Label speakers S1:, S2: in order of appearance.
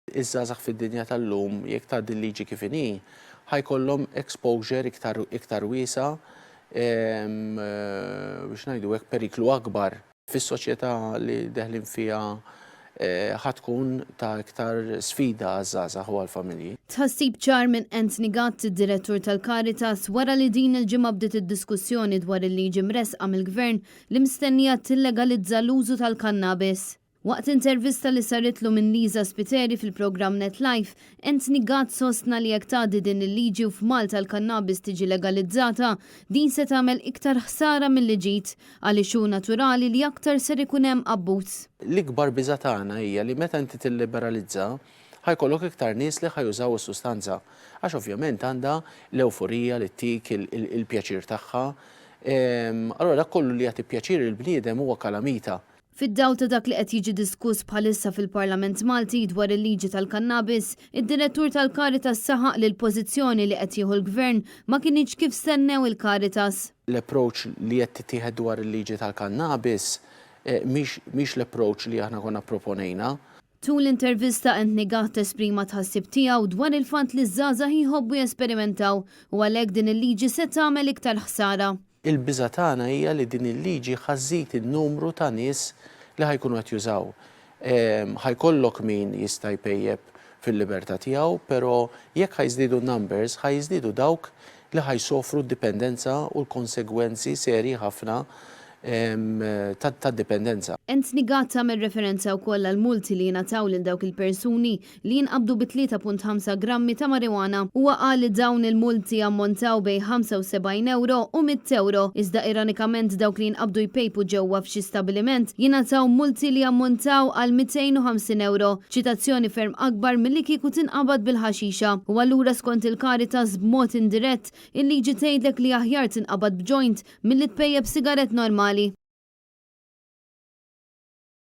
S1: Iż-żgħażagħ fid-dinja tal-lum, jekk tgħaddi l-liġi kif inhi, ħa jkollhom exposure iktar iktar wiesgħa, biex ngħidu hekk, periklu akbar. Fis-soċjetà li deħlin fiha ħa tkun ta' iktar sfida għaż-żgħażagħ u għall-familji.
S2: Tħassib ċar minn Anthony Gatt, id-Direttur tal-Caritas, wara li din il-ġimgħa bdiet id-diskussjoni dwar il-liġi mressqa mill-Gvern li mistennija tillegalizza l-użu tal-kannabis. Waqt intervista li saritlu minn Lisa Spiteri fil-programm Net Life, Anthony Gatt sostna li jekk tgħaddi din il-liġi u f'Malta l-kannabis tiġi legalizzata, din se tagħmel iktar ħsara milli ġid, għaliex hu naturali li aktar ser ikun hemm abbuż.
S1: L-ikbar biża' tagħna hija li meta inti tilliberalizza, ħa jkollok iktar nies li ħa jużaw is-sustanza. Għax ovvjament għandha l-ewforija li ttik il-pjaċir tagħha. Allura dak kollu li jagħti pjaċir il-bniedem huwa kalamita.
S2: Fid-dawl ta' dak li qed jiġi diskuss bħalissa fil-Parlament Malti dwar il-liġi tal-kannabis, id-Direttur tal-Caritas saħaq li l-pożizzjoni li qed jieħu l-Gvern ma kinitx kif stennew il-Caritas.
S1: L-approach li qed tittieħed dwar il-liġi tal-kannabis mhix mhix l-approach li aħna konna pproponejna.
S2: Tul l-intervista Anthony Gatt esprima t-tħassib tiegħu dwar il-fatt li ż-żgħażagħ jħobbu jesperimentaw u għalhekk din il-liġi se tagħmel iktar ħsara.
S1: Il-biża' tagħna hija li din il-liġi ħa żżid in-numru ta' nies li ħa jkunu qed jużaw. Ħa jkollok min jista' jpejjep fil-libertà tiegħu, però jekk ħa jiżdiedu n-numbers, ħa jiżdiedu dawk li ħa jsofru d-dipendenza u l-konsegwenzi serji ħafna tad-dipendenza.
S2: Anthony Gatt għamel referenza wkoll għall-multi li jingħataw lil dawk il-persuni li jinqabdu bi 3.5 grammi ta' marijuana. Huwa qal li dawn il-multi jammontaw bejn 75 ewro u mitt ewro, iżda ironikament dawk li jinqabdu jpejpu ġewwa f'xi stabiliment jingħataw multi li jammontaw għal 250 ewro, ċitazzjoni ferm akbar milli kieku tinqabad bil-ħaxixa. U allura skont il-Caritas b'mod indirett, il-liġi tgħidlek li aħjar tinqabad b'joint milli tpejjep sigarett normali.